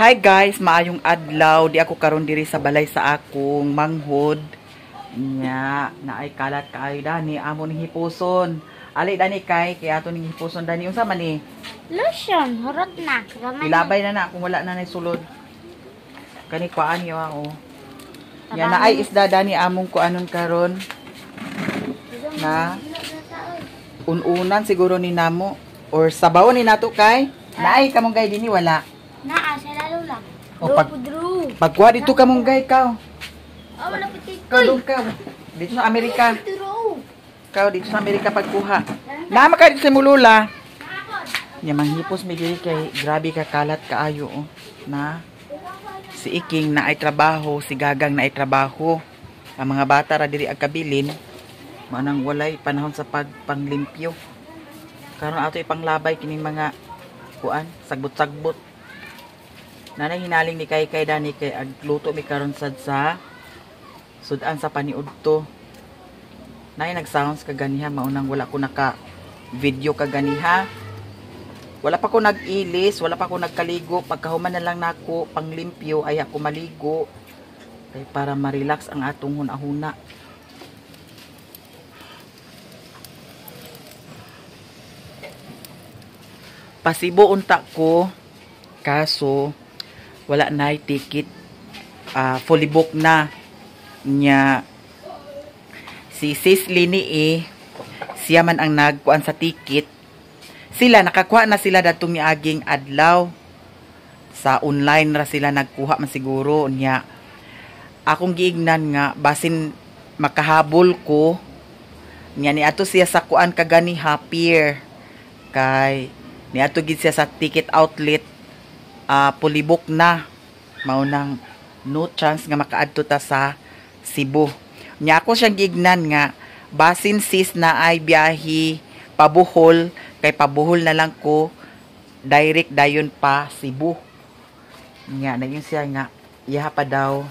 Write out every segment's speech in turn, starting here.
Hi guys, maayong adlaw. Di ako karon diri sa balay sa akong manghod. Nya, naay kalat kaayo dani amo ning hipuson. Ali dani kay kay ato ning hipuson dani unsa man ni? Lotion, hurot na. Gamay. Ilabay na na kung wala na nay sulod. Kani kuan yo oh. Nya naay isda dani among kuanon karon. Na ununan siguro ni namo or sabaw ni nato kay. Naay kamunggay dinhi wala. Naa sa lalo lang. O, pagkuha dito kamunggay kaw. Oh, wala puti. Kaw dong kaw. Dito sa Amerika. Kaw dito sa Amerika pagkuha. Naama ka dito sa mulula. Nya manghipos mi diri kay grabe ka kalat kaayo oh. Na si Iking na ay trabaho, si Gagang na ay trabaho. Ang mga bata ra diri agkabilin. Manang walay panahon sa pagpanglimpyo. Karon ato ipanglabay kining mga kuan, sagbot-sagbot. Nanay hinaling ni kay kay dani kay agluto mi karon sad sa sudan sa paniudto. Nay nagsounds kaganiha maunang wala ko naka video kaganiha. Wala pa ko nag-ilis, wala pa ko nagkaligo, pagkahuman na lang nako panglimpyo ay ako maligo kay para ma-relax ang atong hunahuna. Pasibo unta ko kaso wala na ticket, fully book na nya. Si Sis Lini siya man ang nagkuan sa ticket. Sila nakakuha na sila datong miaging adlaw. Sa online ra sila nagkuha man siguro nya. Akong giignan nga basin makahabol ko nya niadto siya sa kuan kagani happier kay niadto gid siya sa ticket outlet. Fully book na, mao nang no chance nga makaadto ta sa Cebu. Nya ako siyang gignan nga basin sis na ay biyahe pabuhol kay pabuhol na lang ko direct dayon pa Cebu. Nya na yun siya nga iha pa daw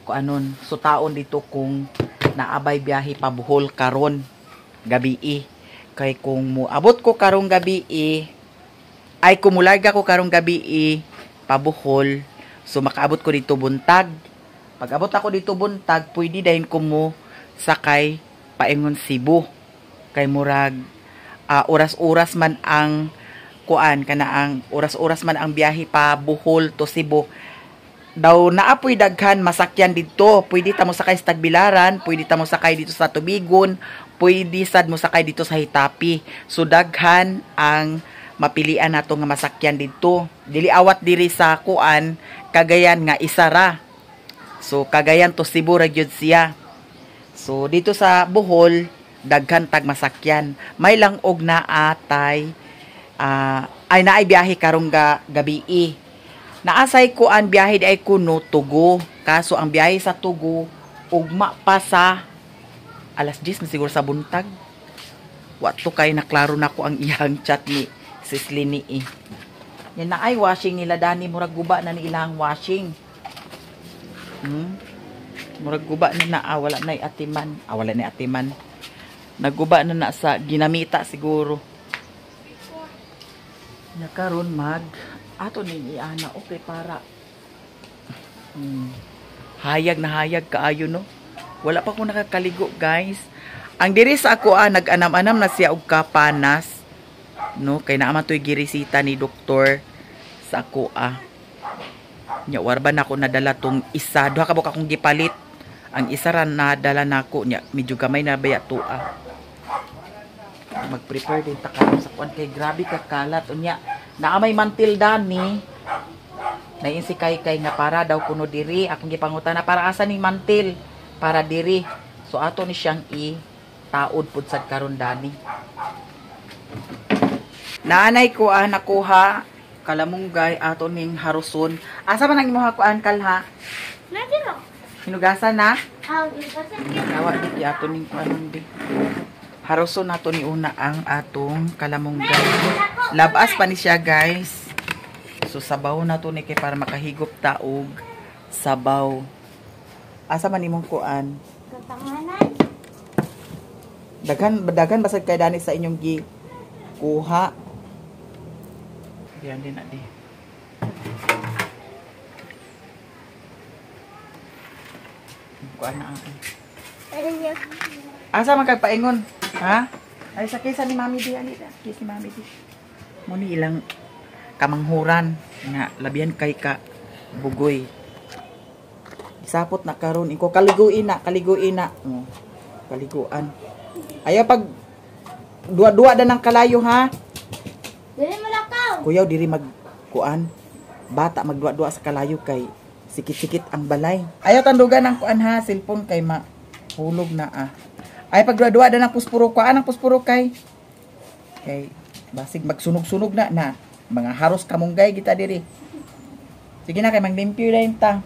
ko anon so taon dito kung naabay biyahe pabuhol karon gabii kay kung moabot ko karong gabii ay kumularga ko karong gabii pabuhol, so makaabot ko dito buntag. Pag abot ako dito buntag, pwede dahin ko mo sakay paingon Cebu kay murag oras-oras man ang kuan kana ang oras-oras man ang biyahe pa Bohol to Cebu. Daw naapoy daghan masakyan didto. Pwede ta mo sakay sa Tagbilaran, pwede ta mo sakay dito sa Tubigon, pwede sad mo sakay dito sa Hitapi. So daghan ang mapilian nato nga masakyan didto. Dili awat diri sa kuan Cagayan nga isa ra. So Cagayan to Cebu ra gyud siya. So dito sa Bohol daghan tag masakyan. May lang og naatay ay naay biyahe karong gabii. Naasay kuan biyahe di ay kuno Tugo. Kaso ang biyahe sa Tugo ugma pa sa alas 10 na siguro sa buntag. Wa to kay naklaro nako ang iyang chat ni Sis Lini eh. Yan na ay washing nila dani, murag guba na ni ilang washing. Murag guba na na, wala na atiman. Wala na atiman. Naguba na na sa ginamita siguro. Nya karon mag ato ning iana okay para hayag na hayag kaayo no. Wala pa ko nakakaligo guys. Ang diri sa ako nag-anam-anam na siya og kapanas. No, kay naa man to'y giresita ni doktor sa ako Nya warba na ako nadala tong isa, duha ka buok akong gipalit. Ang isa ra nadala nako nya medyo gamay na baya to Mag-prepare din ta karon sa kuan kay grabe ka kalat unya. Naa may mantil dani. Nain si kay kay nga para daw kuno diri akong gipangutana para asa ning mantil para diri. So ato ni siyang i taod pud sad karon dani. Naanay ko nakuha kalamunggay ato ning haruson. Asa man ang imong kuan kalha? Nadiro. Hinugasan na? Aw, hinugasan. Awa di ato ning kuanon di. Haruson nato ni una ang atong kalamunggay. Labas pa ni siya guys. So sabaw na to ni kay para makahigop ta og sabaw. Asa man imong kuan? Katanganan. Daghan daghan basag kay dani sa inyong gi kuha. Diyan din na di. Kuan na ako. Asa man kag paingon? Ha? Ay sa kisa ni Mami di ali da. Kisa ni Mami di. Mo ni ilang kamanghuran nga labihan kay ka bugoy. Isapot na karon iko kaliguin na, kaliguin na. Oh, kaliguan. Ayaw pag duwa-duwa da ng kalayo ha. Dili mo lakaw. Kuyaw diri mag kuan. Bata magduwa-duwa sa kalayo kay sikit-sikit ang balay. Ayaw tandugan ang kuan ha, cellphone kay mahulog na ah. Ay pagduwa-duwa da ng puspuro kuan ang puspuro kay kay basig magsunog-sunog na na mga haros kamunggay kita diri. Sige na kay maglimpyo dayon ta.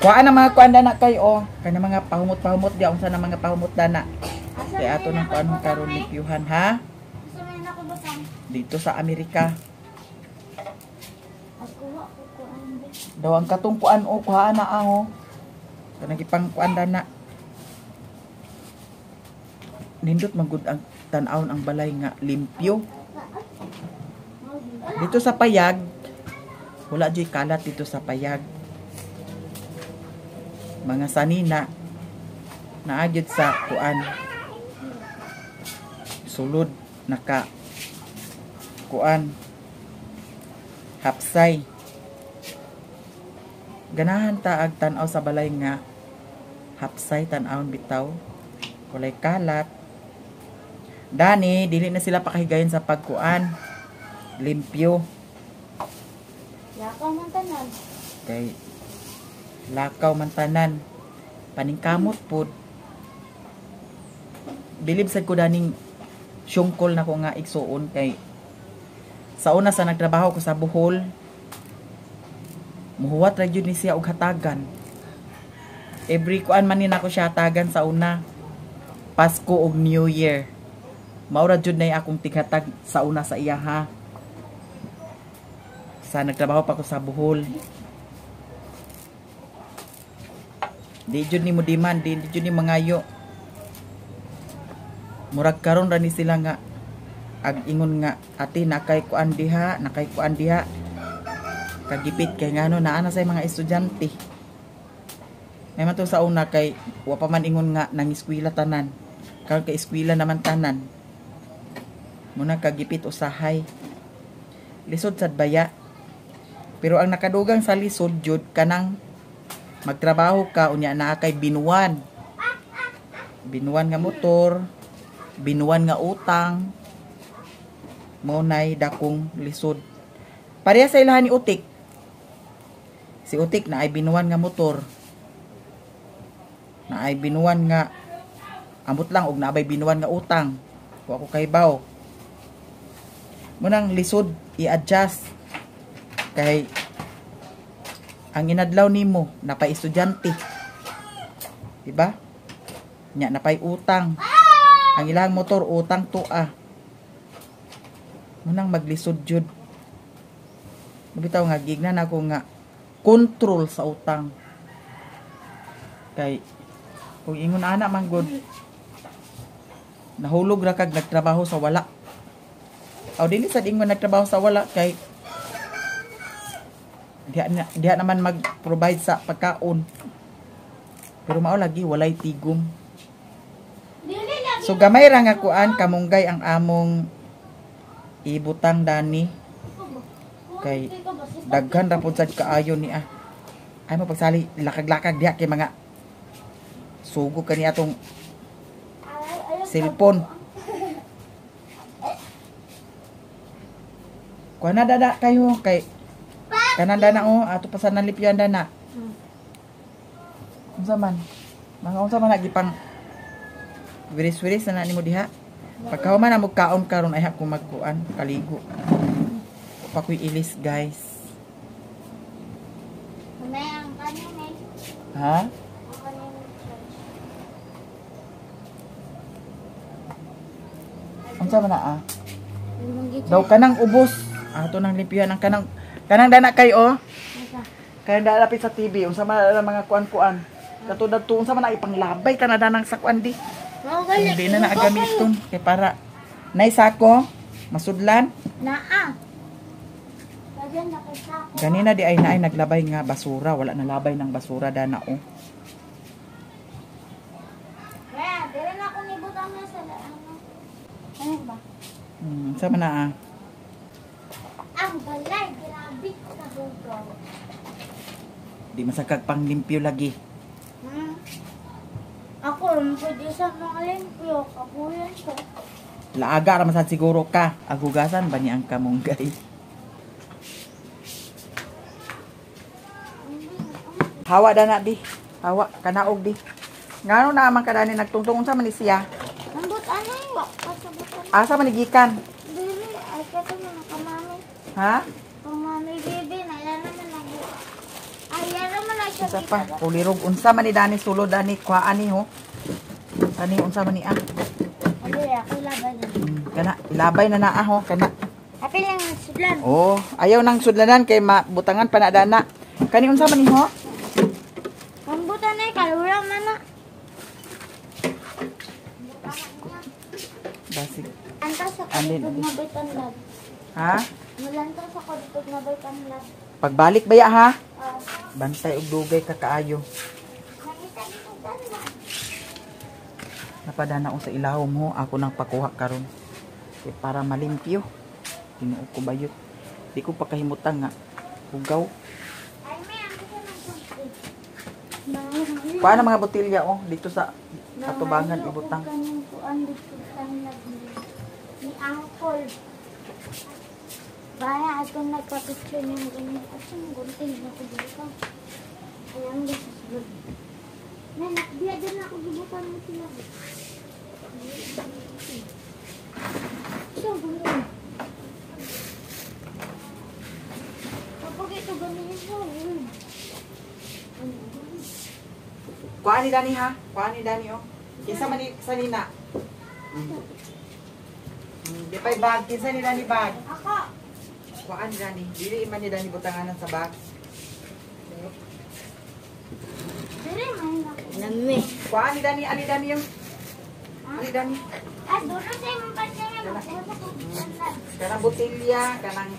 Kuan ang mga kuan na kay oh, kay na mga pahumot-pahumot di unsa na mga pahumot dana. Asa Kay ato man nang kuan ako karon butang, eh? limpyuhan ha Asa man ako butang? dito sa Amerika. Ako wa ko kuan. Daw ang katong kuan o kuhaan na aho. Kanang ipang kuan dana. Nindot magud ang tan-awon ang balay nga limpyo. Dito sa payag, wala joy kalat dito sa payag. Mga sanina naa gyud sa kuan. Sulod naka kuan hapsay. Ganahan ta ag tan-aw sa balay nga hapsay tan-awon bitaw. Kulay kalat. Dani, dili na sila pakahigayon sa pagkuan. Limpyo. Lakaw man tanan. Kay lakaw man tanan. Paningkamot pod. Bilib sad ko daning syungkol na ko nga igsuon kay sa una sa nagtrabaho ko sa Bohol, muhuwat ra jud ni siya og hatagan. Every kuan man ni nako siya hatagan sa una. Pasko og New Year. Mao ra jud nay akong tighatag sa una sa iya ha. Sa nagtrabaho pa ko sa Bohol. Di jud ni mo demand, di jud ni mangayo. Murag karon ra ni sila nga ag ingon nga ate nakay kuan diha, nakay kuan diha. Kagipit kay ngano naa na say mga estudyante. May man to sa una kay wa pa man ingon nga nang eskwela tanan. Karon kay eskwela naman tanan. Muna kagipit usahay. Lisod sad baya. Pero ang nakadugang sa lisod jud kanang magtrabaho ka unya naa kay binuan. Binuan nga motor, binuan nga utang. Mao nay dakong lisod. Pareha sa ilahan ni Utik. Si Utik na ay binuan nga motor. Na ay binuan nga amot lang og naabay binuan nga utang. Wa ko kahibaw. Munang lisod i-adjust kay ang inadlaw nimo napay estudyante. Diba? Nya napay utang. Ang ilang motor utang to ah. Munang maglisod jud. Bitaw nga gignan ako nga control sa utang. Kay kung ingon ana man gud nahulog ra kag nagtrabaho sa wala. Aw dili sad ingon nagtrabaho sa wala kay diha naman mag-provide sa pagkaon. Pero mao lagi walay tigom. So gamay ra nga kuan kamunggay ang among ibutang dani kay daghan ra pud sad kaayo ni ah. Ay mo pagsali lakag-lakag diha kay mga sugo kani atong cellphone. Kuan na dada kayo kay kanan dana oh ato pa sa nalipyan dana. Unsa man? Mga unsa man lagi pang wiris-wiris na nimo diha. Pagkahuman na mo kaon karon ay ako magkuan kaligo. Pa ko'y ilis guys. Ha? Unsa man na ah? Daw kanang ubos. Ato nang limpihan ang kanang kanang dana kay oh. Kanang dana lapit sa TV unsa man na mga kuan-kuan. Kato dadto unsa man na ipanglabay kana danang sa kuan di. Hindi na naagamiton kay para nay sako masudlan. Naa. Lagyan na kay sako. Ganina di ay naay naglabay nga basura, wala nalabay ng basura dana oh. Kaya, dili na ako nibutang na sa ano. Ano ba? Sama na ah. Ang balay, grabe ka hugaw. Di masakag panglimpyo lagi. Ako rin pwede sa mga limpyo. Kapuyan ko. Laaga ra man sad siguro ka. Aghugasan ba ni ang kamunggay? Hawa dana di. Hawa kanaog di. Ngano na man kadani nagtungtong unsa man ni siya? Nambot ano yung kasabutan. Asa man ni gikan? Dili, ay kato na kamami. Ha? Kamami baby, na yan naman ang Ay, yan naman ang siya. Unsa pa? Kulirog unsa man ni dani sulod dani kuhaan ni ho. Kani unsa man ni ah. Ano, ako laban na. Kana ilabay na naa ho kana. Apil lang ang sudlan. Oh, ayaw nang sudlanan kay mabutangan pa na dana. Kani unsa man ni ho? Rambutan na kalura man na. Basig. Antas sa Alin, kalitog alin? na baytanlad. Ha? Mulantas sa kalitog na baytanlad. Pagbalik ba ya ha? Ah, Bantay og dugay ka kaayo. nangita dito tanlad. Napadana ko sa ilawom ho, ako nang pakuha karon. Kay para malimpyo. Tinuod ko bayot. Di ko pakahimutang nga. Hugaw. Ay, may ang gusto ng tubig. Kuha na mga botelya oh dito sa atubangan ibutang. Kanang kuan dito tanlad ni Angkol. Baya ako nagpa-picture niya ganyan. At sa mga gunting na ko dito. Ay, ang gusto sa sulod. Nanak, biya din ako gibutan mo sila. So, ganun. Kapag ito ganun siya, uy. Ano? Kuha ni Dani ha. Kuha ni Dani oh. Kinsa man ni sa nina? Di pa'y bag. Kinsa ni Dani bag? Ako! Kuha ni Dani. Dili man ni Dani butanganan sa bag. Dili, man ako. Nami. Kuha ni Dani. Ali Dani yung. Ali Dani. Ah, dulo sa imong pagkain. Magbuhat ako tanlad. Kanang botelya, kanang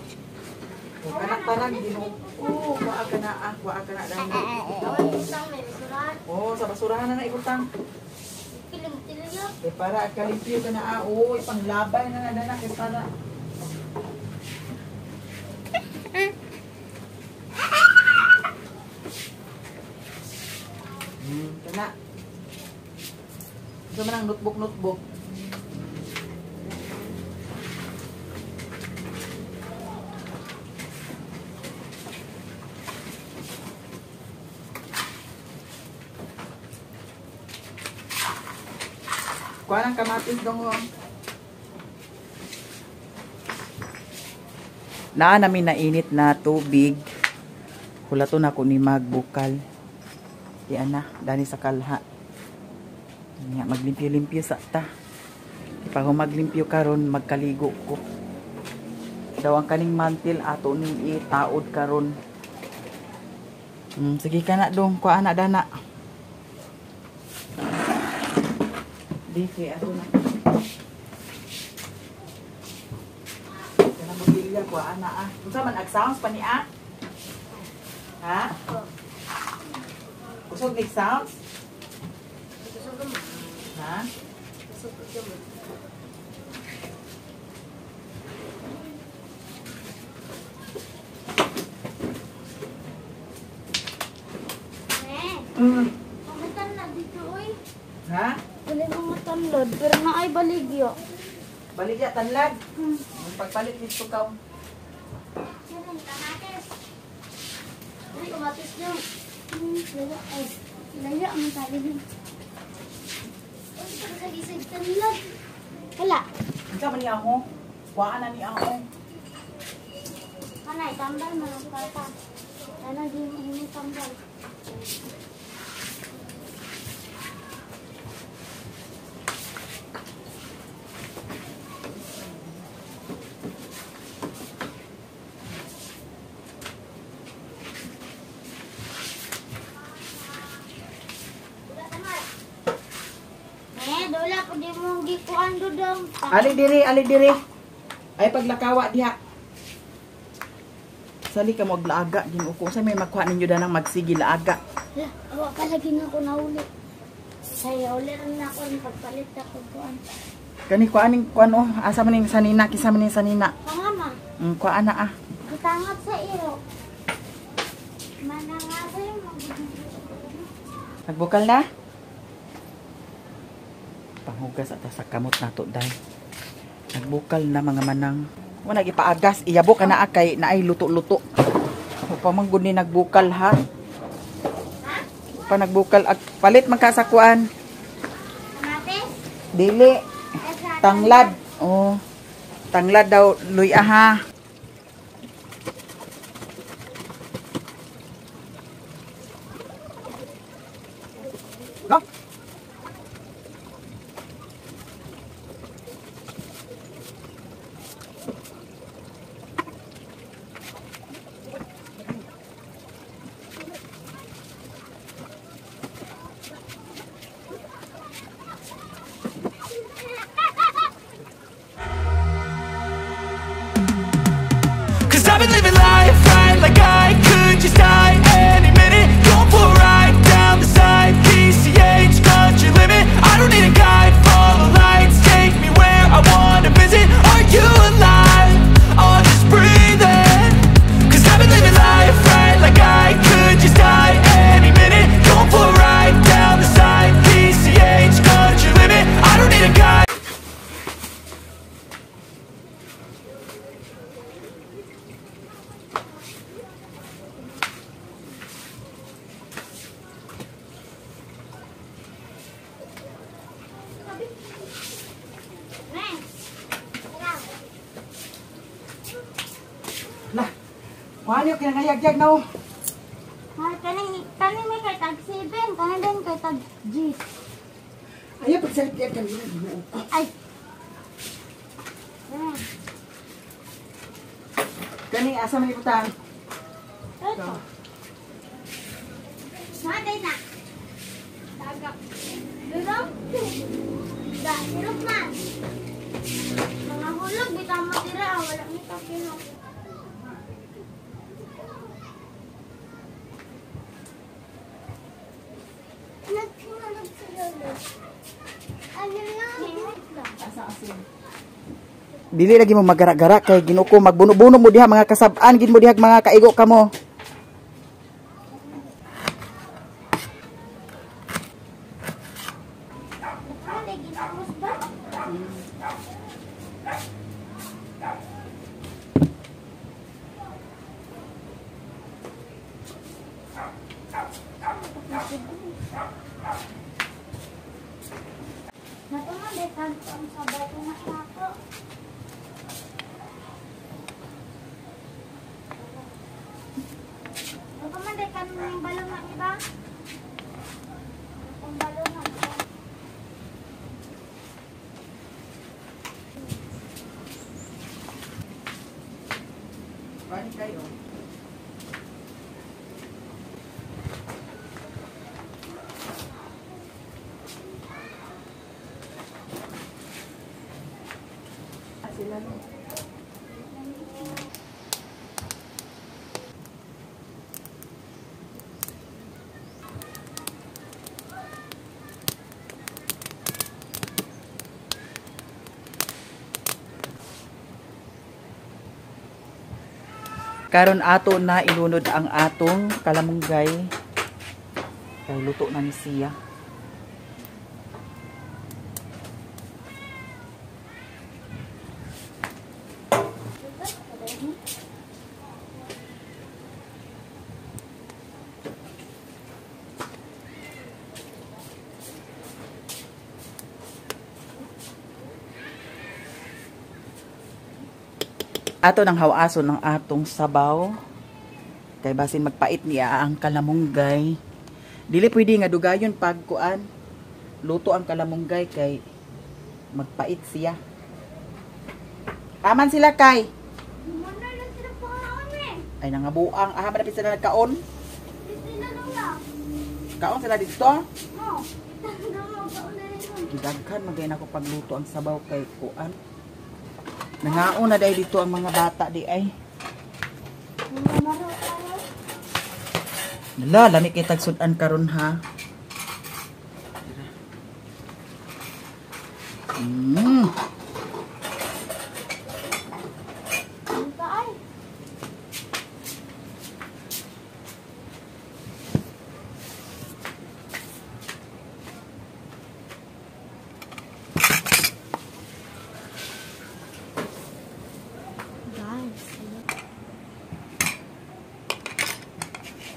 oh, kanang tanan Ginoo. Oh, kuha ka na ah, kuha ka na Dani. Awan butang may basurahan. Oh, sa basurahan na na ibutang. Piling tilyo. Kay para at kalimpyo ka na ah. Oh, ipanglabay na na dana kay para. Kana. Gusto man ang notebook notebook. Kuha ng kamatis dong oh. Naa namin nainit na tubig. Hulato na ko ni magbukal. Di ana, dani sa kalha. Nya maglimpyo-limpyo sa ta. Pag maglimpyo karon magkaligo ko. Daw ang kaning mantil ato ning itaod karon. Sige ka na dong, kuha na dana. Di kay ato na. Kanang botilya kuha na ah. Unsa man ag sounds pa ni ah? Ha? Kusog ni sounds? Ha? Eh, mga tanlad dito, oy. Ha? Wala mga tanlad, pero naay baligyo. Baligya tanlad. Ang pagpalit dito ka. Yan ang kamatis. Uy, kamatis na. Laya, ay. Laya, ang tali din. Uy, pagkagisig tanlad. Wala. Unsa man ni ako? Kuha na ni ako. Kanay, tambal man ang papa. Ano, di mo hindi tambal. Eh, dola, pwede mo gikuan dudong. Ali diri, ali diri. Ay paglakawa diha. Sali ka mo og laaga Ginoo ko. Unsa may makuha ninyo danang magsige laaga? Wa pa lagi na ako nauli. Saya uli rin na ako ng pagpalit ako kuan. Kani kuan ning kuan oh, asa man ning sanina, kinsa man ning sanina? Pangama. Kuan na ah. Gitangat sa iro. Mananga sa imo. Nagbukal na? Panghugas at sa kamot nato dai. Nagbukal na mga manang. Wala gipaagas, iyabo ka na kay naay luto-luto. Upa man gud ni nagbukal ha. Upa nagbukal ag palit man ka sa kuan. Kamatis? Dili, tanglad. Oh. Tanglad daw luy aha. Go. Cause I've been living life right like I could just die any minute. Going for a ride down the side, PCH, country limit. I don't need a guide, follow lights, take me where I wanna visit. Are you alive? Or just breathing? Cause I've been living life right like I could just die any minute. Going for a ride down the side, PCH, country limit. I don't need a guide. Lah. Kuan yo kinangayagyag na oh. Kaning kaning may kay tag 7, kaning din kay tag G. Ayaw pagsalit diyan kanina Ginoo ko. Ay. Kani asa man ibutang? Ito. Naday na. Tagak. Durog. Da, durog man. Mga hulog, bitaw mo tira, wala ni kapino. Nagsinulog si Lolo. Ano lang? Dili lagi mo magara-gara kay Ginoo ko magbuno-buno mo diha mga kasab-an gid mo diha mga kaigo kamo. Karon ato na ilunod ang atong kalamunggay. Kay luto na ni siya. Ato nang hawason ng atong sabaw. Kay basin magpait niya ang kalamunggay. Dili pwede nga dugayon pagkuan. Luto ang kalamunggay kay magpait siya. Aman sila kay. Ay nangabuang. Aha, manapit sila nagkaon. Kaon sila dito? Gidaghan magay na ako pagluto ang sabaw kay kuan. Nangaon na dahil dito ang mga bata di ay. Nala, lami kay tagsudan karon ha.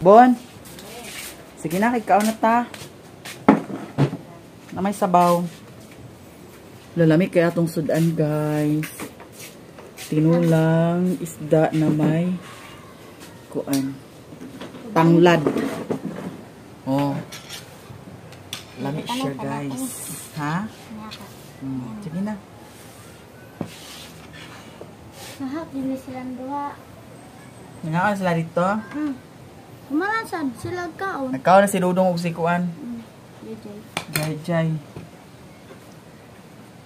Bon. Sige na, kay kaon na ta. Na may sabaw. Lalami kaya atong sudan, guys. Tinulang isda na may kuan. Tanglad. Oh. Lami siya, guys. Ha? Sige na. Nahap din silang duha. Nangaon sila dito? Kumalasan sila kaon. Nagkaon na si Dudong og si kuan. Jay. Jay jay.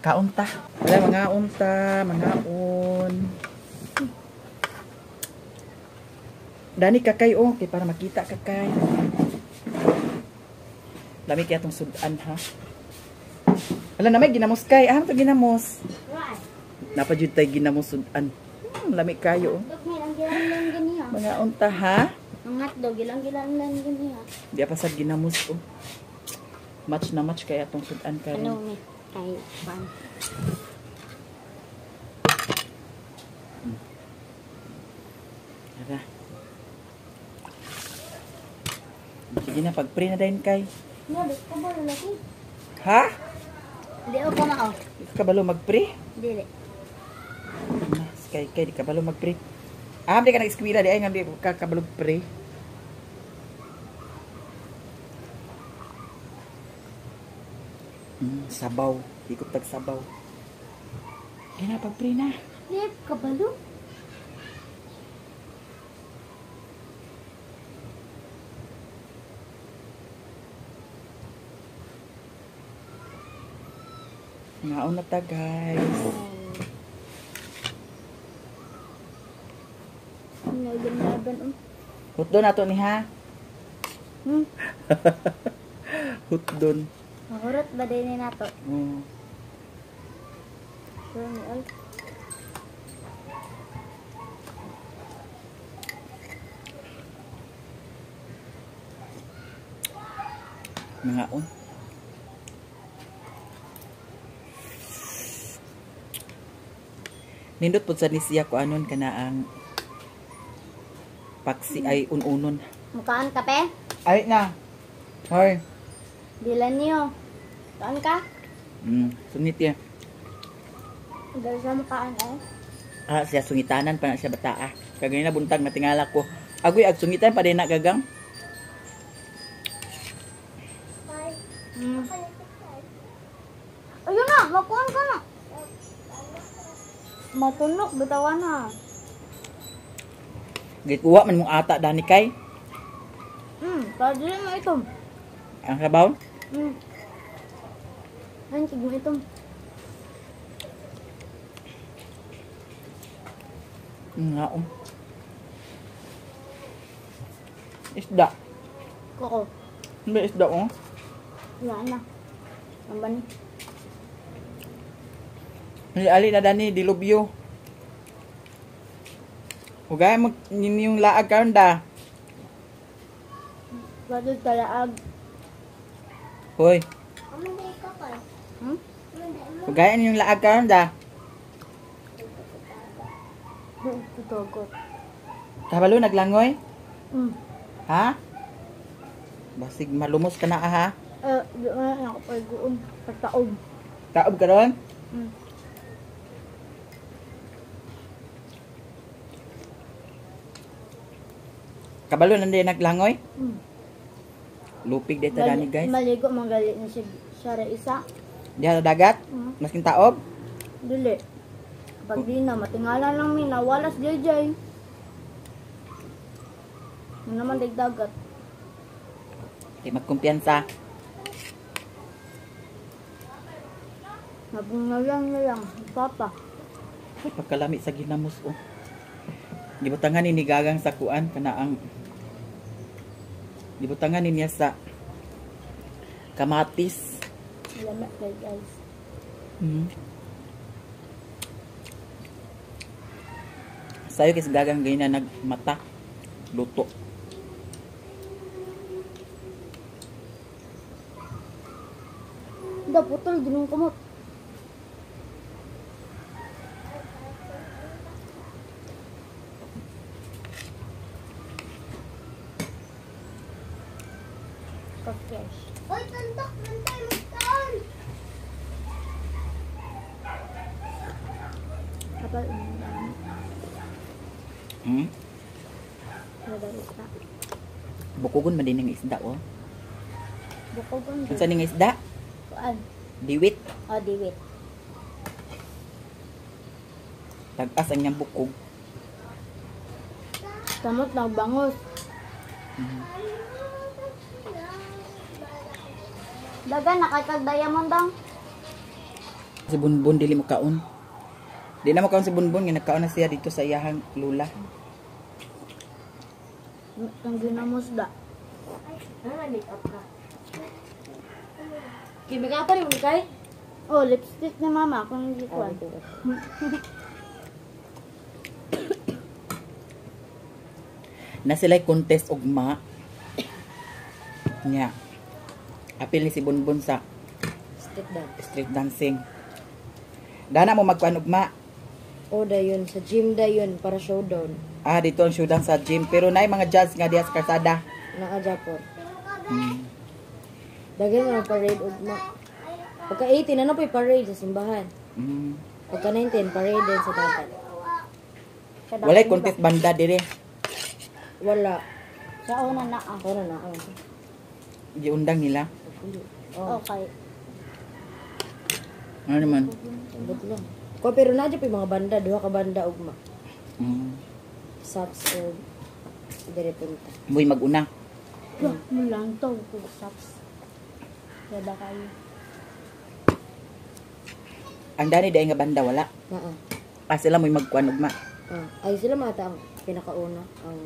Kaon ta. Wala mangaon ta, mangaon. Dani kakay oh, kay para makita kakay. Lami kay atong sudan ha. Wala na may ginamos kay. Ah, to ginamos. Napa jud tay ginamos sudan. Lami kayo oh. Mangaon ta ha. Ang hotdog, ilang-ilang lang ganiya. Di pa sad ginamos oh. Match na match kay atong sudan karon. Ano ni? Kay pan. Tara. Sige na, pag-pray na din kay. No, di ko ba lagi? Ha? Di ako mao. Di ka kabalo mag-pray? Dili. Mas kay kay di kabalo mag-pray. Ah, di ka nag-eskwela di ay nga di ka kabalo pray. Sabaw, ikot tag sabaw. Di na pag-pray na. Di kabalo. Ngaon na ta, guys. Hutdon ato ni ha. Hutdon. Mahurot ba din ni nato? Mangaon. Nindot pud sa ni siya ko anon kana ang paksi ay ununon. Mukaan kape? Ay na. Hoy. Dilan niyo. Kaan ka? Sungit ya. Dahil sa mukaan ay. Ah, siya sungitanan pa na siya bata ah. Kagani na buntag natingala ko. Agoy ag sungitan pa din na gagang. Ayun na, makuan ka na. Matunok bitawan na. Gikuha man mong ata dani kay. Para dili mo itom. Ang sabaw? Ang sige mo itom. Nga. Isda. Koko. May isda oh. Wala na. Ang bani. Ali na dani dilubyo. Ugay mo ninyong laag karon da. Bago talaag. Hoy. Ugay ninyong laag karon da. Tutogot. Kabalo naglangoy? Ha? Basig malumos ka na ha. Di na ako paliguon. Pataob. Taob karon? Kabalo nandiyan naglangoy? Lupig dito dani guys. Maligo manggali na si Sara isa. Diha sa dagat? Masking taob? Dili. Pag di na matingala lang mi nawalas JJ. Ano naman dagat. Di magkumpiyansa. Nabungalang na lang, papa. Ay, pagkalami sa ginamos oh. Gibutangan ni Gagang sa kuan kana ang gibutangan ni niya sa kamatis. Lama guys. Sayo kay Gagang gay na nagmata luto. Da putol ginong kamot. Oy, tantak, bantay, magkaan! Kapal, isda. Bukogon man din ang isda, oh. Bukogon. Unsa ning isda? Kuan. Diwit. Oh, diwit. Tag-as ang niyang bukog. Kamot na bangos. Dagan nakatag diamond dang. Si Bunbun dili mo kaon. Di na mo kaon si Bunbun nga nagkaon na siya dito sa iyahang lula. Ang ginamos da. Ano make up ka? Kimika pa rin mo kay? Oh, lipstick ni mama kung hindi ko. Na sila'y contest ugma. Nya. Apil ni si Bunbun sa Street dance. Street dancing. Dana mo magkuan ugma. O dayon sa gym dayon para showdown. Ah, dito ang showdown sa gym. Pero naay mga judge nga diha sa kalsada. Naa Japon. Daghan mga parade ugma. Pagka 18 ano pa'y parade sa simbahan. Pagka 19 parade din sa dagat. Walay contest banda dire. Wala. Sa una na ah. Ako na na ako. Giundang nila. Oh, Okay. Ano naman? Abot lang. Ko pero na pa yung mga banda, duha ka banda ugma. Saps o dire punta. Muy maguna. Mulang to kung saps. Gada kayo. Ang dani dai nga banda wala. Naa. Ah, sila mo'y magkuan ugma. Ah, ay sila mata ang pinakauna ang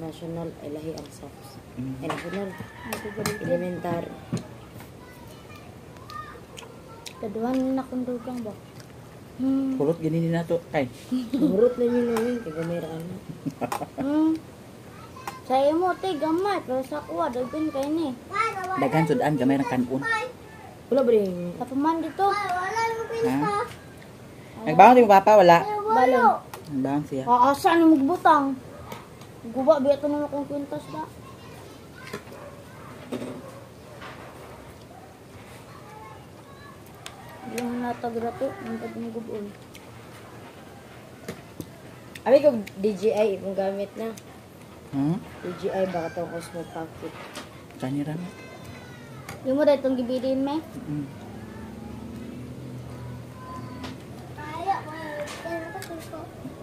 national ay lahi ang SAPS. Ay national elementary. Kaduhan na kung dugang ba. Kulot gani ni nato kay. Hurot na yun namin kay gamay ra ana. Sa imo te gamay pero sa kuha daghan kay ni. Daghan sudan gamay ra kanon. Wala ba rin Kapaman dito. Ha? Nagbangon di mo papa wala. Balon. Nagbangon siya. Asa ni magbutang. Guba biya to na akong kwintas ba. Yung natagra to, ang pag gubon. Abi ko DJI imong gamit na. DJI baka tong Osmo Pocket. Kani ra. Yung mo dahil itong gibilin me.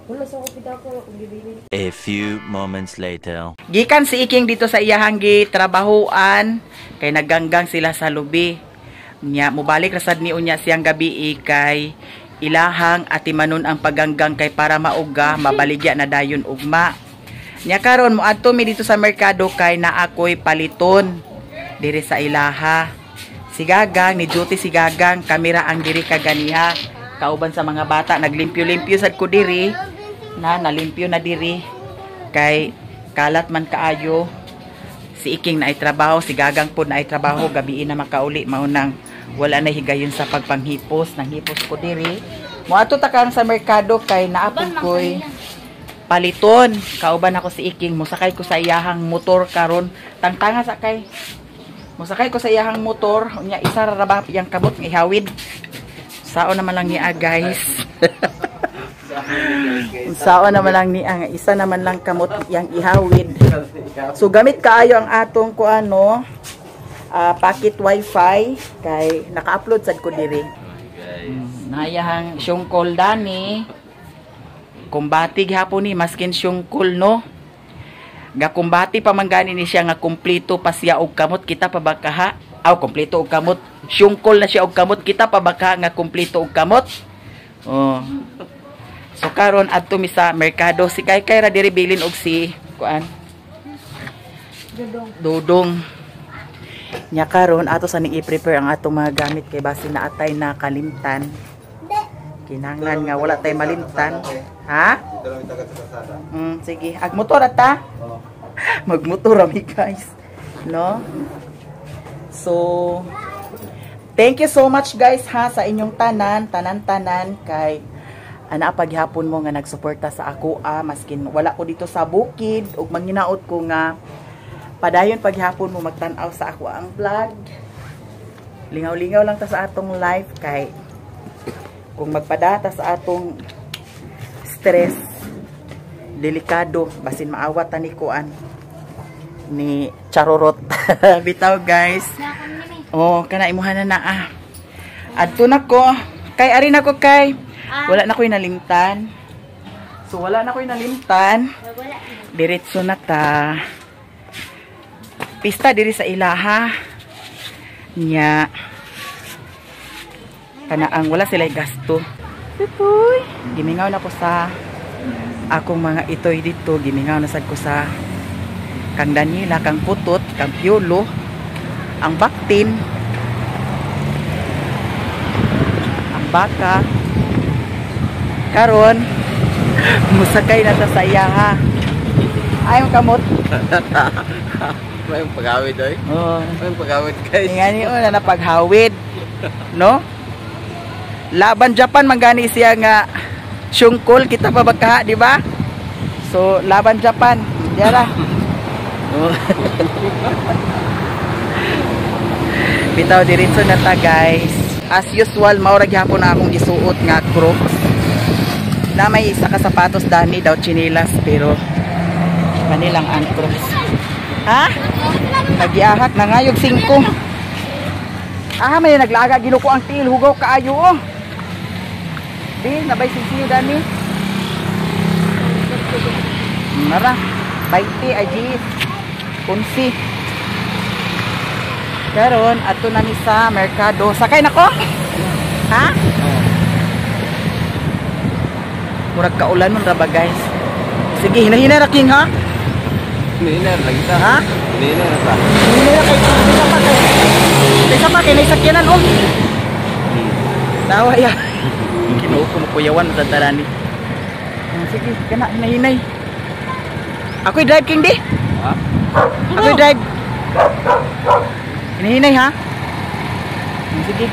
Wala sa ko pita ko akong gibilin. A few moments later. Gikan si Iking dito sa iyahang gitrabahoan kay nagganggang sila sa lubi. Nya mobalik ra sad ni unya siyang gabi kay ilahang atimanon ang pagganggang kay para mauga mabaligya na dayon ugma. Nya karon moadto mi dito sa merkado kay naakoy paliton diri sa ilaha. Si Gagang ni duty si Gagang kamera ang diri kaganiha kauban sa mga bata naglimpyo-limpyo sad ko diri na nalimpyo na diri kay kalat man kaayo. Si Iking na ay trabaho, si Gagang po na ay trabaho, gabiin na makauli maunang wala na higayon sa pagpanghipos, nanghipos ko diri. Moadto ta karon sa merkado kay naapod koy paliton. Kauban ako si Iking, mosakay ko sa iyahang motor karon. Tangtanga sa kay. Mosakay ko sa iyahang motor, unya isa ra ba iyang kamot nga ihawid. Sao naman lang niya guys. Sao naman lang niya nga isa naman lang kamot iyang ihawid. So gamit kaayo ang atong kuano packet wifi kay naka-upload sad ko diri. Nayahang syungkol dani. Kumbati gihapon ni maskin syungkol no. Gakumbati pa man gani ni siya nga kumpleto pa siya og kamot kita pa ba kaha? Aw kumpleto og kamot. Syungkol na siya og kamot kita pa ba kaha nga kumpleto og kamot? Oh. So karon adto mi sa merkado, si Kay ra diri bilin og si kuan. Dudong. Dudong. Nya karon ato sa ning i-prepare ang atong mga gamit kay basi na atay na kalimtan. Kinahanglan nga wala tay malimtan. Ha? Dito lang itagat sa kalsada. Sige. Ag motor ata. Oo. Magmotor ami guys. No? So, thank you so much guys ha sa inyong tanan, tanan-tanan kay ana paghapon mo nga nagsuporta sa ako maskin wala ko dito sa bukid ug manginaot ko nga padayon paghapon mo magtan-aw sa ako ang vlog. Lingaw-lingaw lang ta sa atong life kay kung magpadata sa atong stress delikado basin maawat ta ni kuan ni Charorot. Bitaw guys. Oh, kana imuha na na ah. Adto na ko. Kay ari na ko kay. Wala na ko'y nalimtan. So wala na ko'y nalimtan. Wala. Diretso na ta. Pista diri sa ilaha. Nya. Kana ang wala sila gasto. Tutoy. Gimingaw na ko sa akong mga itoy dito. Gimingaw na sad ko sa kang Daniela, kang Putot, kang Piolo, ang Baktin, ang baka. Karon musakay na ta sa iya ha. Ayaw kamot. May pagawid oy. Oh. May pagawid guys. Nga ni na napaghawid. No? Laban Japan manggani siya nga syungkol kita pa baka, di ba? So laban Japan, yara. Oh. Bitaw diretso na ta guys. As usual mao ra gyapon na akong gisuot nga Crocs. Na may isa ka sapatos dani daw tsinelas pero kanilang ang Crocs. Ha? Nagiahak na ngayog 5. Ah, may naglaga ginuko ang tiil hugaw kaayo oh. Di nabay sisiyo dani. Nara, 20 ay di. 11. Karon adto na mi sa merkado. Sakay nako? Ha? Murag kaulan man ra ba guys? Sige, hinahina ra king ha. Hinahina lagi ta. Ha? Hinahina ra ta. Hinahina ra kay bisa pa kay. Bisa pa kay naisakyanan oh. Tawa ya. Kinuo ko mo kuyawan sa tarani. Sige, kana hinahinay. Ako'y drive king di. Ha? Ako'y drive. Hinahinay ha. Sige.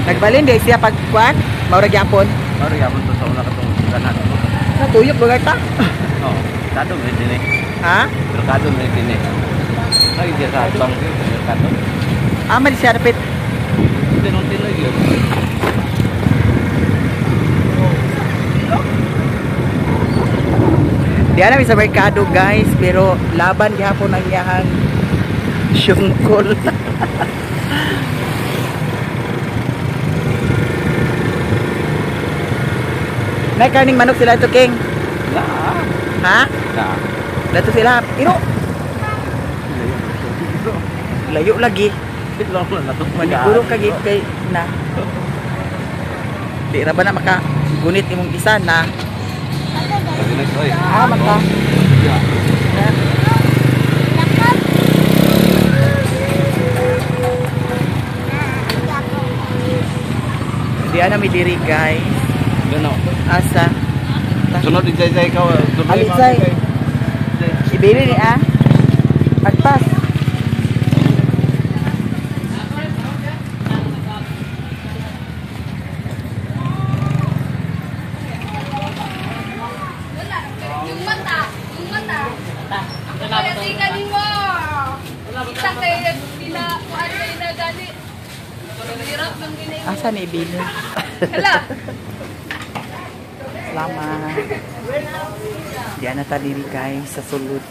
Nagbalin di siya pag kuan, maura gyapon. Maura gyapon to sa una katong kanan. Natuyok lugar ta? Oo. Kado man din eh. Ha? Merkado man din eh. Ay, di sa atbang merkado. Ah, man siya dapat. Tinong-tinoy yun. Di na sa merkado guys, pero laban gihapon ang iyahang syungkol. May karning manok sila ito, King. Na. Ha? Na. Dato sila. Iro. Layo lagi. Maniguro ka gid kay na. Di ra ba na maka gunit imong isa na. Ah, maka. Di ana mi diri guys. Gano. Asa. Sunod di jay ka. Ali jay. Ibili ni ah. Agpas. Yung mata, yung mata. Kaya tingnan mo. Kita kay pila kuan kay na gani. Hirap ng ginay. Asa ni ibili? Hala. Salamat. Di ana ta diri guys sa sulod.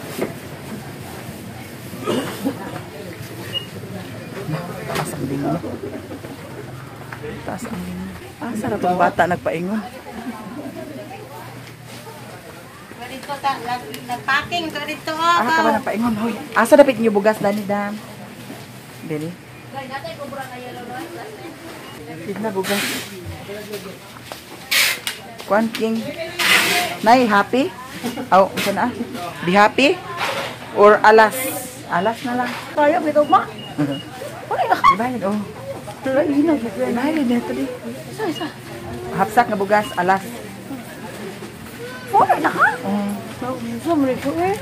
Taas ang lingo. Taas ang lingo. Asa na tong bata nagpaingon? Dito ta nagpacking to dito. Ah, ka ba nagpaingon? Hoy. Asa dapit niyo bugas dani dam? Dili. Tigna bugas. Kuan King. Nay, happy? Aw, unsa na? Be happy? Or alas? Alas na lang. Kaya bitaw ma. Wala na. Ibahin, oh. Ibahin, dito di. Isa isa. Hapsak nga bugas, alas. Wala na ka. Oh. Sa mo ko eh.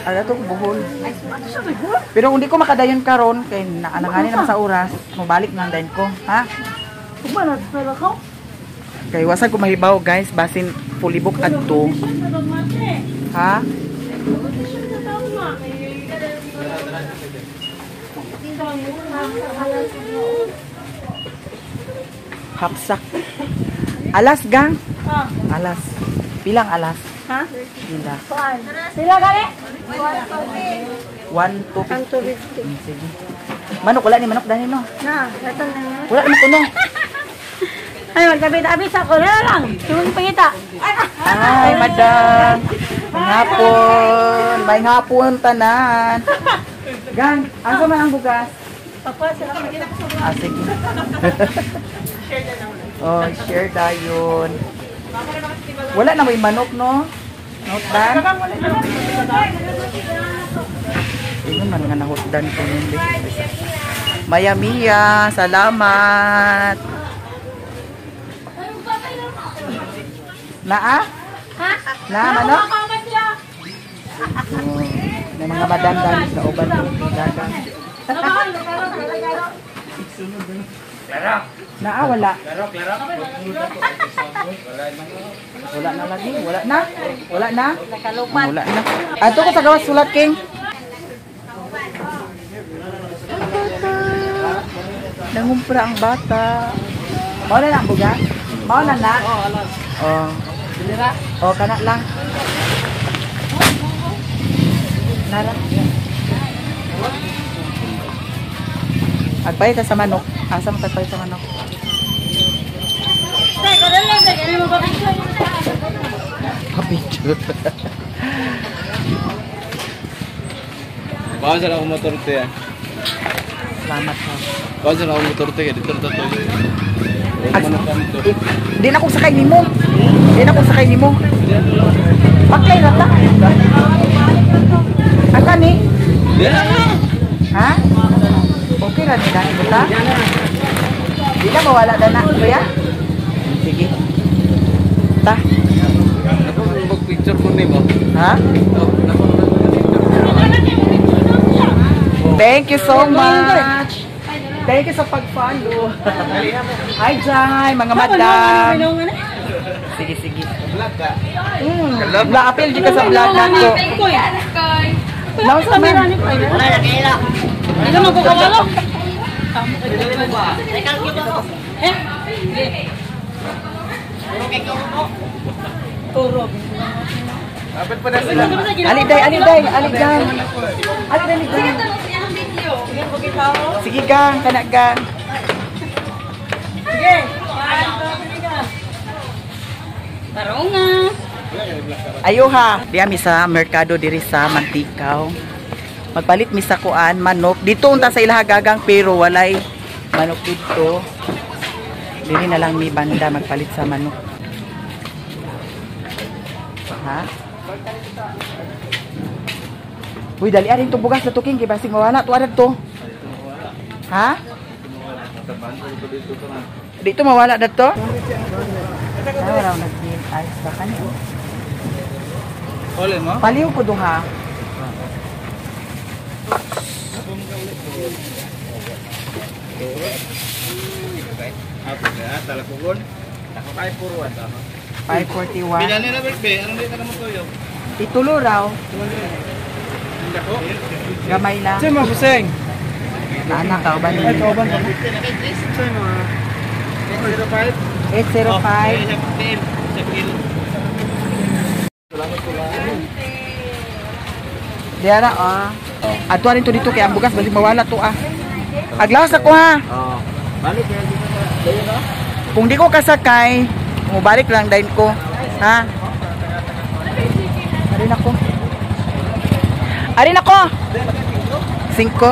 Ala to buhol. Ay, ato sa ko. Pero kung di ko makadayon karon kay naanangani naman sa oras, mobalik lang dayon ko, ha? Ugma na pero ko. Kay wasan ko mahibaw guys, basin fully book adto. Ha? Hapsak. Alas gang. Alas. Bilang alas? Ha? Pila. Kuan. Sila gani? 1 2 50. Sige. Manok wala ni manok dani no. Na, latan na. Wala naman kuno. Ay, magtabi-tabi sa ko na lang. Tumong pangita. Ay, madam. May hapon. May hapon tanan. Gang, asa man ang bugas? Papa, sila ka Ah, sige. Oh, share dayon. Wala na may manok, no? Nahutdan? Ingon man nga nahutdan ko nun. Maya Mia, salamat. Naa? Ha? Na, manok? Oh, may mga madam dami sa uban ng dagang. Naa, wala. Wala na lagi. Wala na. Wala na. Wala na. Ato ko sa gawas sulat, King. Ang bata. Nangumpra ang bata. Mao na lang buga? Mao na na? Oh. Oh, kana lang. Nara. Agpay ta sa manok. Asa mo tagpay sa manok? Pa-picture. Bawal sa akong motor te. Salamat ha. Bawal sa akong motor te kay dito ta to. Di na akong sakay nimo. Di na akong sakay nimo. Paklay ra ta. Asa ni? Ha? Okay ra ni dani buta? Di na mawala na na, kuya? Sige. Ta. Ako mag-picture ko nimo. Ha? Thank you so much. Thank you sa pag-follow. Hi, Jai, mga madam. Sige, sige. Vlog ka. La-appeal di ka sa vlog na ko. Nausa man. Dapat pa na sila. Ali day, ali day, ali day. Ali day, ali day. Sige gang, kana gang. Taronga. Ayo ha. Diya mi sa merkado diri sa Mantikaw. Magpalit mi sa kuan manok. Dito unta sa ilaha gagang pero walay manok dito. Dili na lang mi banda magpalit sa manok. Ha? Uy, dali arin to bugas na tuking kay basig mawala to arad to. Ha? Dito mawala dadto? Ah, wala nag ice ba kani? Ole mo? Paliw ko duha. Apo ka, talakugon. Ay, puro tama. 541. Pinali na birthday, anong dito na mo tuyo? Itulo raw. Dako. Gamay na. Saan mo, Buseng? Anak ka ba ni? Kauban ka. Saan mo? 805? 805. Diara ah. Ato rin to dito kay ang bugas balik mawala to ah. Aglawas ako ha. Oo. Balik kaya dito sa dayon no? Kung di ko kasakay, mubalik lang dayon ko. Ha? Arin ako. Arin ako. Singko.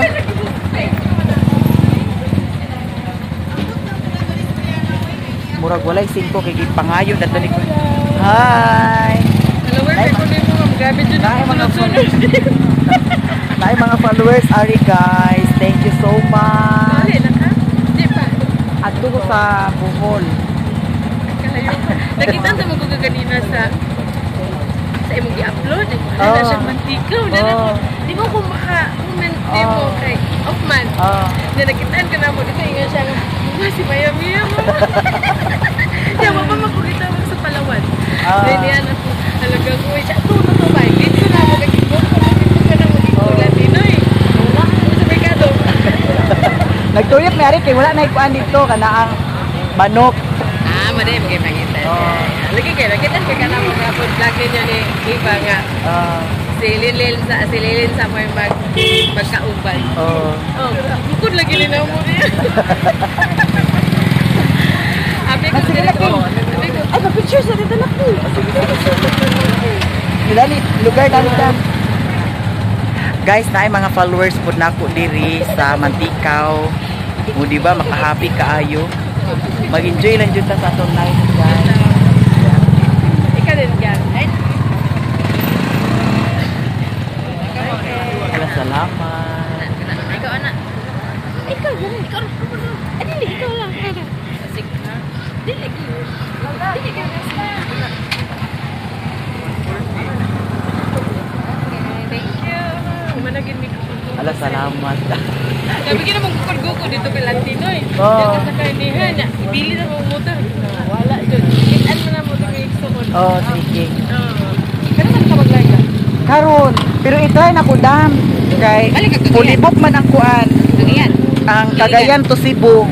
Murag walay singko kay gipangayo dadto ni ko. Hi. Hello, where ko din mo. Grabe dyan. Naay mga followers. Naay mga followers ari guys. Thank you so much. Dali lang ha? Di pa. Adto ko sa Bohol. Kalayo pa. Nakita sa mga kaganina sa imong gi-upload. Ano na Oh. siya mantikaw. Na na Oh. Di mo ko maka-comment di mo Oh. kay off man. Ah. Na nakitaan ka na mo dito ingon siya nga, "Mama, si Maya Mia mo." Ya mo pa makukita mo sa Palawan. Ah. Then yan ako halaga ko siya to to to ba. Dito na mo kay ko ko na mo dito Latino eh. Wala sa merkado. Nagtuyok mi ari kay wala na ikuan dito kana ang manok. Ah, mo din magipangita. Oh. Lagi kay nakita ko kana mo mga food vlog ninyo ni Iba nga Ah. si Lilin sa may magkauban. Oh. Oh, bukod lagi ni mo niya. Abi ko Ah, sige na, King. Abi ko, Ay, pa-picture sa dito na ko. Dali, lugar dali ka. Guys, naay mga followers pud nako diri sa Mantikaw. O di ba makahappy kaayo. Mag-enjoy lang jud ta sa atong life, guys. Ikaw din yan. Ay, Wala, salamat. ikaw anak. Ikaw dili, ikaw. Ay, dili, ikaw lang. Sige. Dili, dili, dili. Okay, thank you. Managin mi ko. Ala, salamat. Sabi ka namang gukod-gukod dito kay Lantino eh. Oo. Diyan ka sa karnihan niya. Ibili na mong motor. Wala dyan. Kitaan mo na motor kay Ikso. Oh, sige. Oo. Kano man ka maglaga? Karon, pero itry na ko dam kay Balik ka Cagayan. pulibok man ang kuan. Cagayan. Ang Cagayan to Cebu.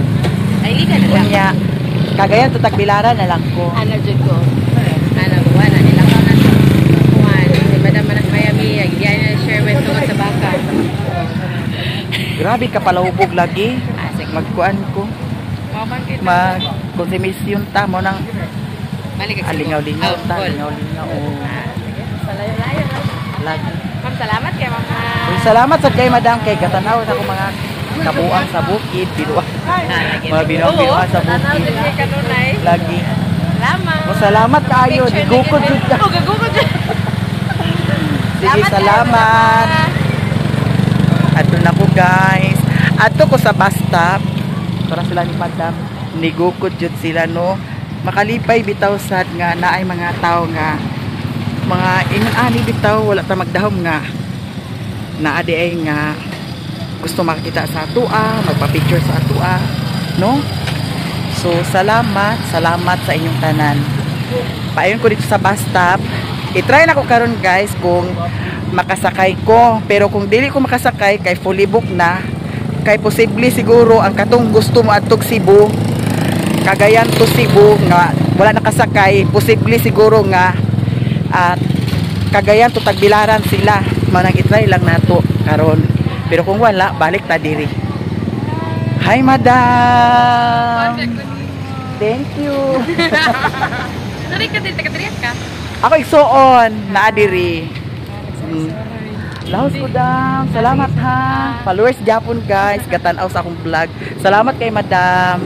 Ay, liga na lang. Unya, Cagayan to Tagbilaran na lang ko. Ana dyan ko. Ana, buwan na. Nilakaw na sa kuwan. Si Madam Manak Miami. Diyan na share with tungkol sa baka. Grabe ka palahubog lagi. Ah, sige. Magkuan ko. Mabang kita. Mag konsumisyon ta mo nang Balik ka sa Cebu. alingaw-lingaw Ah, ta, Bohol. lingaw-lingaw. Oh. Ah, sige. Sa layo-layo. Lagi. Ma'am, salamat kay ma'am. Uy, salamat sa kay madam kay gatanaw sa akong mga kabuang sa bukid, binuang. Ah, lagi. Mga binuang-binuang sa Tanaw bukid. din kay kanunay. Lagi. Salamat. O, salamat kaayo, Picture na gukod gid. jud ka. Oh, gagukod jud. Sige, salamat. Ato na ko guys. Ato ko sa bus stop. Para sila ni madam. Nigukod jud sila no. Makalipay bitaw sad nga naay mga tao nga mga ingon ani bitaw wala ta magdahom nga naa di ay nga gusto makakita sa atua, magpa-picture sa atua, no? So salamat, salamat sa inyong tanan. Payon ko dito sa bus stop. I-try na ko karon, guys, kung makasakay ko. Pero kung dili ko makasakay kay fully book na, kay posible siguro ang katong gusto mo adtog Cebu, Cagayan to Cebu nga wala nakasakay, posible siguro nga at Cagayan to Tagbilaran sila. Mao nang i-try lang nato karon. Pero kung wala, balik ta diri. Hi, madam. Thank you. Sorry ka din, taga ka. Ako igsuon, naa diri. Laos ko, dam. Salamat ha. Followers gyapon, guys. Gatanaw sa akong vlog. Salamat kay madam.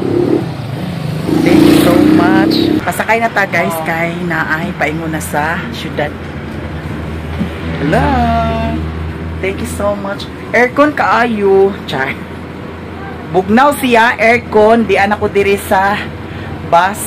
Thank you so much. Pasakay na ta, guys, kay naay paingon na sa syudad. Hello. Thank you so much. Aircon kaayo. Char. Bugnaw siya, aircon. Di anak ko diri sa bus.